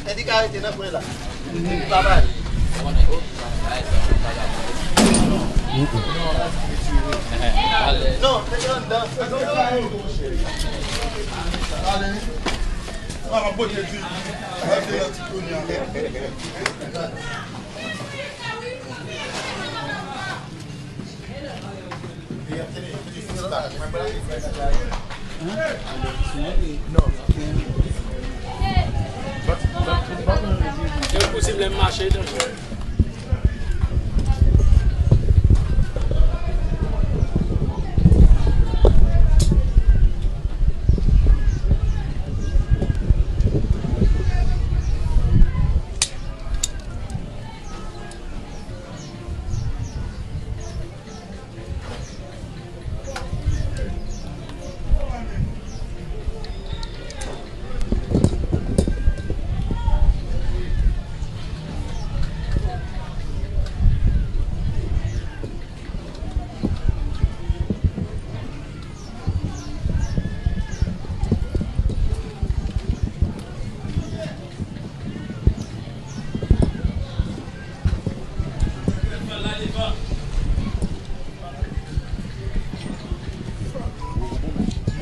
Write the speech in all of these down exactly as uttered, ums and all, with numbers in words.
Teddy ka rete nan kwen la. Teddy pa bay. Non, mete anndan. Ale. A, m ap pote ti. Mete yon ti kounye a. Se yon kouzin lè m mache, danjere.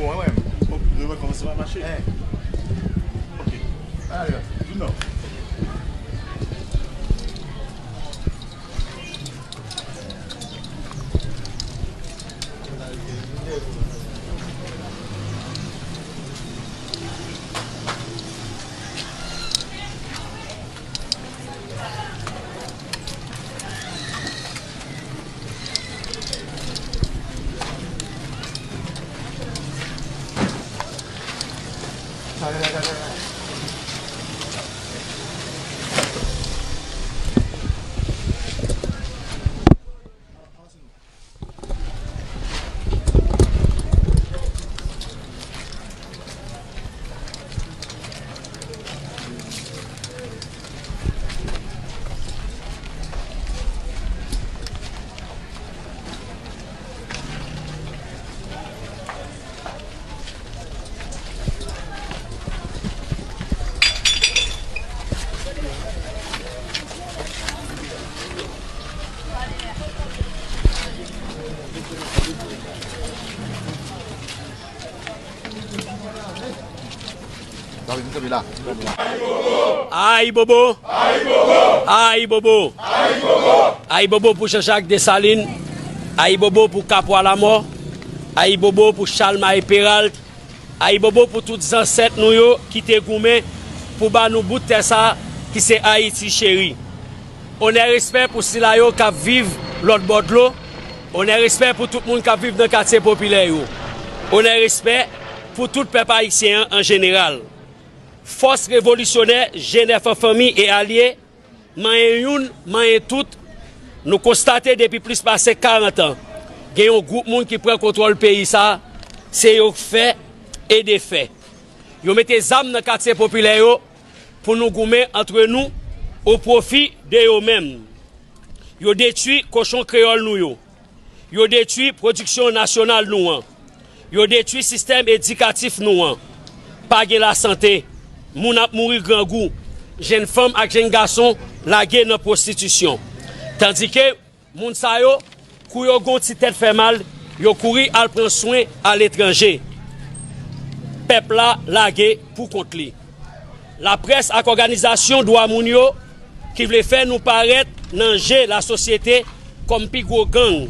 Bon, wè, wè. Ok, nou rekòmanse pa mache. Ok. Ale, vin non. Ayibobo! Ayibobo! Ayibobo pou Jean Jacques Dessalines! Ayibobo pou Kapwa Lamò! Ayibobo pou Chalmaye Péralte! Ayibobo pou tout zansèt nou yo ki te goumen pou ba nou bout tè sa ki se Ayiti cheri. Onè respè pou sila yo k ap viv lòt bò dlo. Onè respè pou tout moun k ap viv nan katye popilè yo. Onè respè pou tout pèp ayisyen an an jeneral. Fòs revolisyonè G nèf an fanmi e alye, manyen youn, manyen tout, nou konstate depi plis pase karant an, gen yon gwoup moun ki pran kontwòl peyi sa, se yo k fè e defè. Yo mete zam nan katye popilè yo pou nou goumen antre nou o pwofi de yo menm. Yo detwi kochon kreyòl nou yo. Yo detwi pwodiksyon nasyonal nou an. Yo detwi sistèm edikatif nou an. Pa gen lasante. Moun ap mouri grangou. Jenn fanm ak jenn gason lage nan pwostitisyon. Tandike moun sa yo, kou yo gen yon ti tèt fè mal, yo kouri al pran swen aletranje. Pèp la lage pou kont li. Laprès ak òganizasyon dwa moun yo ki vle fè nou parèt nan je lasosyete kòm pi gwo gang,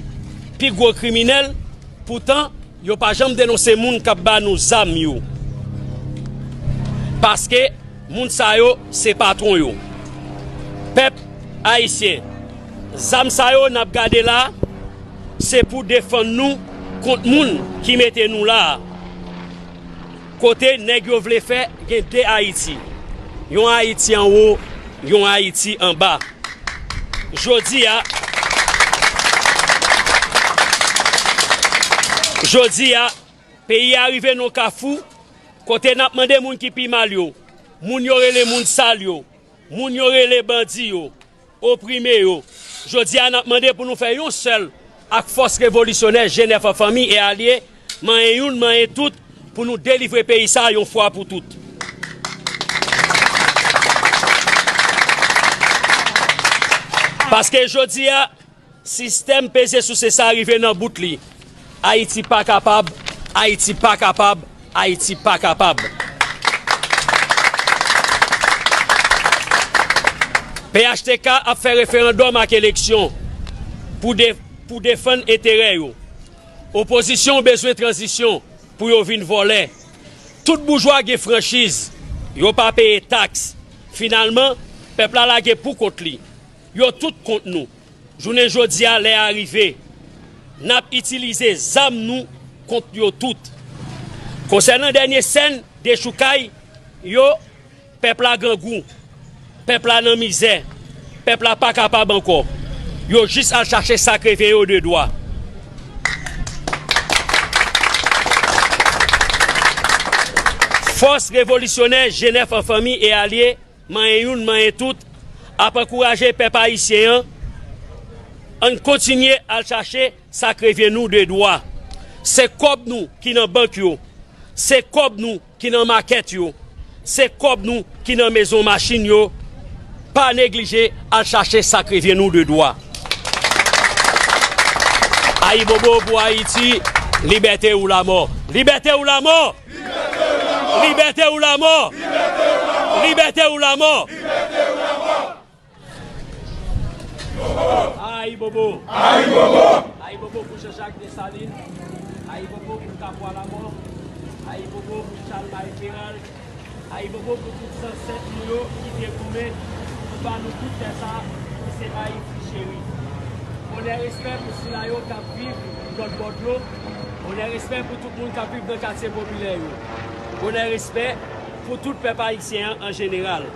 pi gwo kriminèl, poutan yo pa janm denonse moun k ap ba nou zam yo. Paske moun sa yo se patwon yo. Pèp ayisyen, zam sa yo n ap gade la, se pou defann nou kont moun ki mete nou la a. Kote nèg yo vle fè gen de Ayiti. Yon Ayiti anwo, yon Ayiti anba. Jodi a, jodi a, peyi a rive nan kafou kote n ap mande moun ki pi mal yo, moun yo rele moun sal yo, moun yo rele bandi yo, oprime yo. Jodi a, n ap mande pou nou fè yon sèl ak fòs revolisyonè G nèf an fanmi e alye, manyen youn, manyen tout, pou nou delivre peyi sa a yon fwa pou tout. Paske jodi a, sistèm peze souse sa rive nan bout li. Ayiti pa kapab, Ayiti pa kapab, Ayiti pa kapab. P H T K ap fè referandòm ak eleksyon pou de-, pou defann enterè yo. Opozisyon bezwen tranzisyon pou yo vin vòlè. Tout boujwa gen franchiz, yo pa peye taks. Finalman, pèp la lage pou kont li. Yo tout kont nou. Jounen jodi a, lè a rive. N ap itilize zam nou kont yo tout. Konsènan dènye sèn dechoukay yo, pèp la grangou, pèp la nan mizè, pèp la pa kapab ankò. Yo jis al chache sa k revyen yo de dwa. Fòs revolisyonè G nèf an fanmi e alye, manyen youn, manyen tout, ap ankouraje pèp ayisyen an, ann kontinye al chache sa k revyen nou de dwa. Se kòb nou ki nan bank yo, se kòb nou ki nan makèt yo, se kòb nou ki nan mezon machin yo. Pa neglije al chache sa k revyen nou de dwa. Ayibobo pou Ayiti, libète ou lamò. Libète ou lamò! Libète ou lamò! Libète ou lamò! Ayibobo! Ayibobo! Ayibobo pou Jean Jacques Dessalines! Ayibobo pou Kapwa Lamò! Ayibobo pou Chalmay Peral! Ayibobo pou tout zansèt nou yo ki te goumen pou ba nou tout tè sa ki se Ayiti cheri. Onè respè pou sila yo k ap viv lòt bò dlo. Onè respè pou tout moun k ap viv nan katye popilè yo. Onè respè pou tout pèp ayisyen an an jeneral.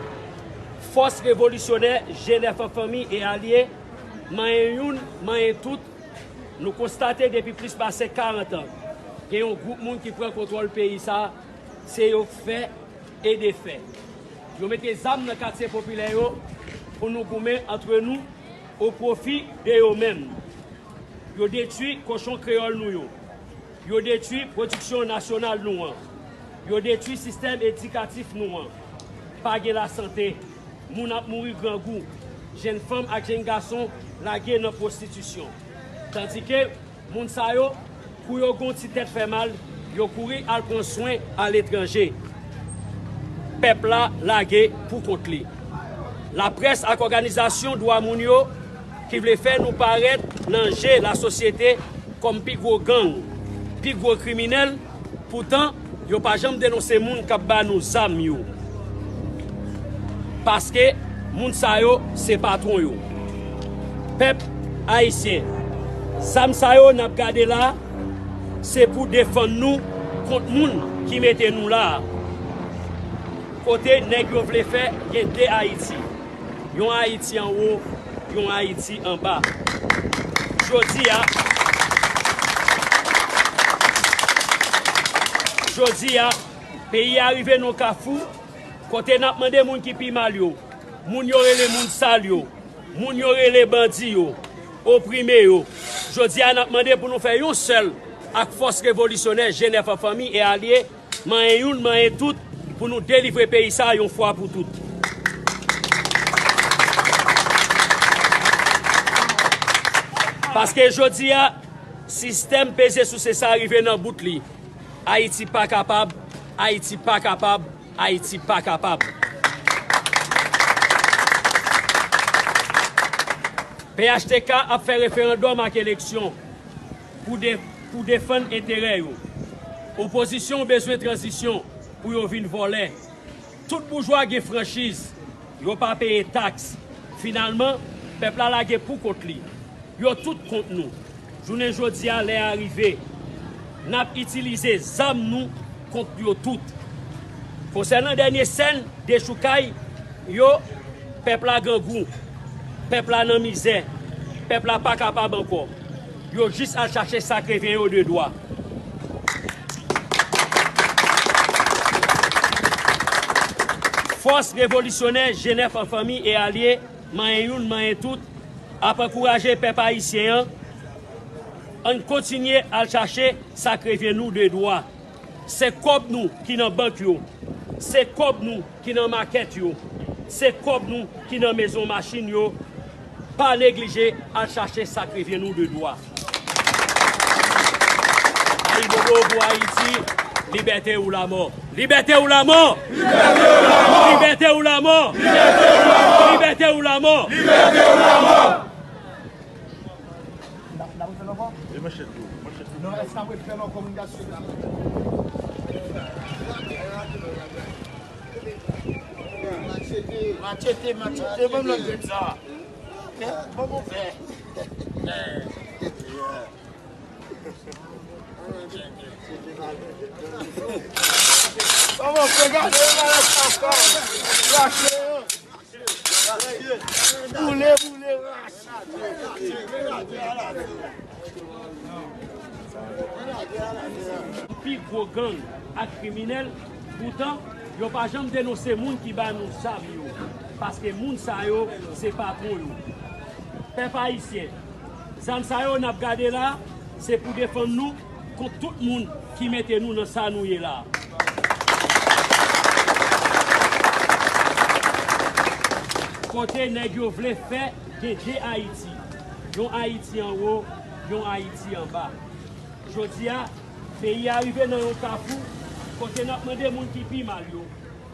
Fòs revolisyonè G nèf an fanmi e alye, manyen youn, manyen tout, nou konstate depi plis pase karant an, gen yon gwoup moun ki pran kontwòl peyi sa a, se yo k fè e defè. Yo mete zam nan katye popilè yo pou nou goumen antre nou o pwofi de yo menm. Yo detwi kochon kreyòl nou yo. Yo detwi pwodiksyon nasyonal nou an. Yo detwi sistèm edikatif nou an. Pa gen lasante. Moun ap mouri grangou. Jèn fanm ak jèn gason lage nan pwostitisyon. Tandike moun sa yo, kou yo gen yon ti tèt fè mal, yo kouri al pran swen aletranje. Pèp la lage pou kont li. Laprès ak òganizasyon dwa moun yo ki vle fè nou parèt nan je lasosyete kòm pi gwo gang, pi gwo kriminèl, poutan yo pa janm denonse moun k ap ba nou zam yo. Paske moun sa yo se patwon yo. Pèp ayisyen, zam sa yo n ap gade la, se pou defann nou kont moun ki mete nou la a. Kote nèg yo vle fè gen de Ayiti. Yon Ayiti anwo, yon Ayiti anba. Jodi a, jodi a, peyi a rive nan kafou kote n ap mande moun ki pi mal yo, moun yo rele moun sal yo, moun yo rele bandi yo, oprime yo. Jodi a, n ap mande pou nou fè yon sèl ak fòs revolisyonè G nèf an fanmi e alye, manyen youn, manyen tout, pou nou delivre peyi sa a yon fwa pou tout. Paske jodi a, sistèm peze souse sa a rive nan bout li. Ayiti pa kapab, Ayiti pa kapab, Ayiti pa kapab. P H T K ap fè referandòm ak eleksyon pou de-, pou defann enterè yo. Opozisyon bezwen tranzisyon pou yo vin vòlè. Tout boujwa gen franchiz, yo pa peye taks. Finalman, pèp la lage pou kont li. Yo tout kont nou. Jounen jodi a, lè a rive. N ap itilize zam nou kont yo tout. Konsènan dènye sèn dechoukay yo, pèp la grangou, pèp la nan mizè, pèp la pa kapab ankò. Yo jis al chache sa k revyen yo de dwa. Fòs revolisyonè G nèf an fanmi e alye, manyen youn, manyen tout, ap ankouraje pèp ayisyen an, ann kontinye al chache sa k revyen nou de dwa. Se kòb nou ki nan bank yo, se kòb nou ki nan makèt yo, se kòb nou ki nan mezon machin yo. Pa neglije al chache sa k revyen nou de dwa. Ayibobo pou Ayiti, libète ou lamò. Libète ou lamò! Libète ou lamò! Libète ou lamò! Libète ou lamò! Libète ou lamò! Libète ou lamò! Libète ou lamò! E manchèt yo, manchèt yo. Non, èske n ap fè lò kominikasyon? Machete, machete, ban m lòt grenn sa. Bon, bon, fè. Kòman fè gade malèt sa fè? Rache yo. Boule, boule, rache. Pi gwo gang ak kriminèl, poutan, yo pa janm denonse moun ki ba nou zam yo, paske moun sa yo se patwon yo. Pèp ayisyen, zam sa yo n ap gade la, se pou defann nou kont tout moun ki mete nou nan sa nou ye la. Kote nèg yo vle fè gen de Ayiti, yon Ayiti anwo, yon Ayiti anba. Jodi a, peyi a rive nan yon kafou kote n ap mande moun ki pi mal yo,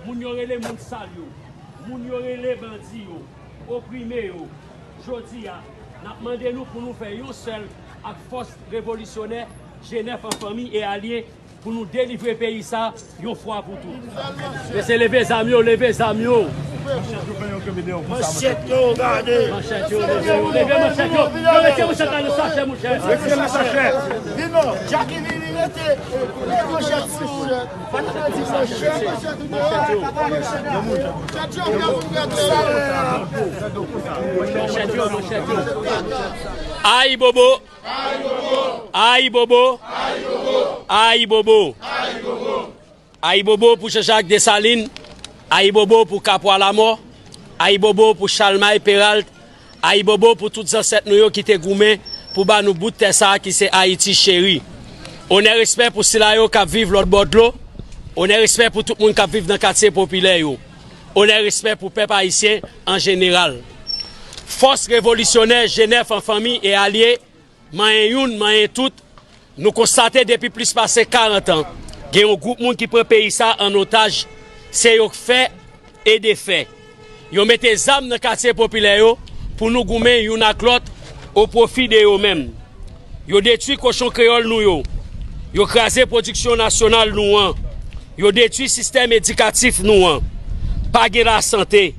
moun yo rele moun sal yo, moun yo rele bandi yo, oprime yo. Jodi a, n ap mande nou pou nou fè yon sèl ak fòs revolisyonè G nèf an fanmi e alye pou nou delivre peyi sa yon fwa pou tout. Mesye, leve zam yo, leve zam yo. Manchèt yo, gade. Manchèt yo, leve yo, leve manchèt yo. Yo retire manchèt la nan sachè, monchè. Retire nan sachè. Vin non, Jackie vini rete. Manchèt sou. Ayibobo! Ayibobo! Ayibobo! Ayibobo pou Jean-Jacques Dessalines! Ayibobo pou Kapwa Lamò! Ayibobo pou Chalmay Peralt! Ayibobo pou tout zansèt nou yo ki te goumen pou ba nou bout tè sa a ki se Ayiti cheri. Onè, respè pou sila yo k ap viv lòt bò dlo. Onè, respè pou tout moun k ap viv nan katye popilè yo. Onè, respè pou pèp ayisyen an jeneral. Fòs revolisyonè G nèf an fanmi e alye, manyen youn, manyen tout, nou konstate depi plis pase karant an, gen yon gwoup moun ki pran peyi sa an otaj, se yo k fè e defè. Yo mete zam nan katye popilè yo pou nou goumen youn ak lòt o pwofi de yo menm. Yo detwi kochon kreyòl nou yo. Yo kraze pwodiksyon nasyonal nou an. Yo detwi sistèm edikatif nou an. Pa gen lasante.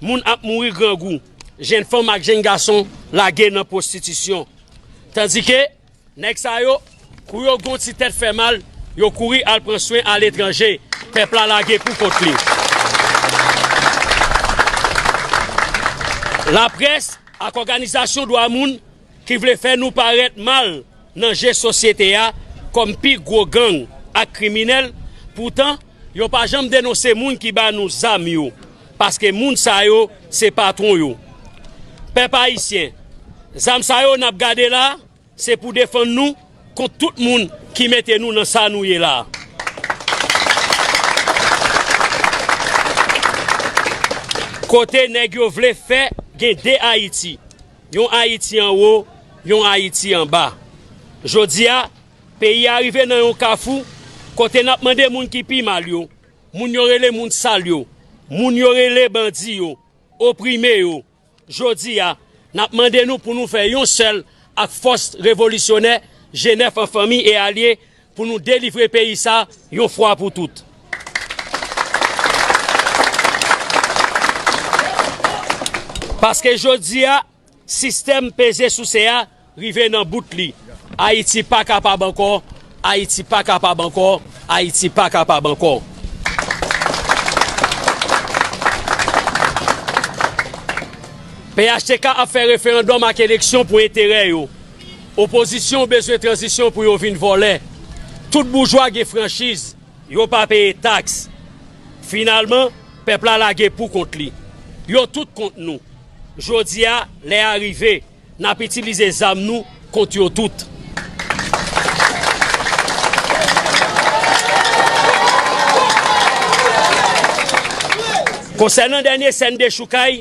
Moun ap mouri grangou. Jenn fanm ak jenn gason lage nan pwostitisyon. Tandike, nèg sa yo, kou yo gen yon ti tèt fè mal, yo kouri al pran swen aletranje. Pèp la lage pou kont li. Laprès ak òganizasyon dwa moun ki vle fè nou parèt mal nan je sosyete a kòm pi gwo gang ak kriminèl, poutan, yo pa janm denonse moun ki ba nou zam yo, paske moun sa yo se patwon yo. Pèp ayisyen, zam sa yo n ap gade la, se pou defann nou kont tout moun ki mete nou nan sa nou ye la. Kote nèg yo vle fè gen de Ayiti, yon Ayiti anwo, yon Ayiti anba. Jodi a, peyi a rive nan yon kafou kote n ap mande moun ki pi mal yo, moun yo rele moun sal yo, moun yo rele bandi yo, oprime yo. Jodi a, n ap mande nou pou nou fè yon sèl ak fòs revolisyonè G nèf an fanmi e alye pou nou delivre peyi sa yon fwa pou tout. Paske jodi a, sistèm peze souse a rive nan bout li. Ayiti pa kapab ankò, Ayiti pa kapab ankò, Ayiti pa kapab ankò. P H T K ap fè referandòm ak eleksyon pou enterè yo. Opozisyon bezwen tranzisyon pou yo vin vòlè. Tout boujwa gen franchiz, yo pa peye taks. Finalman, pèp la lage pou kont li. Yo tout kont nou. Jodi a, lè a rive, n ap itilize zam nou kont yo tout. Konsènan dènye sèn dechoukay,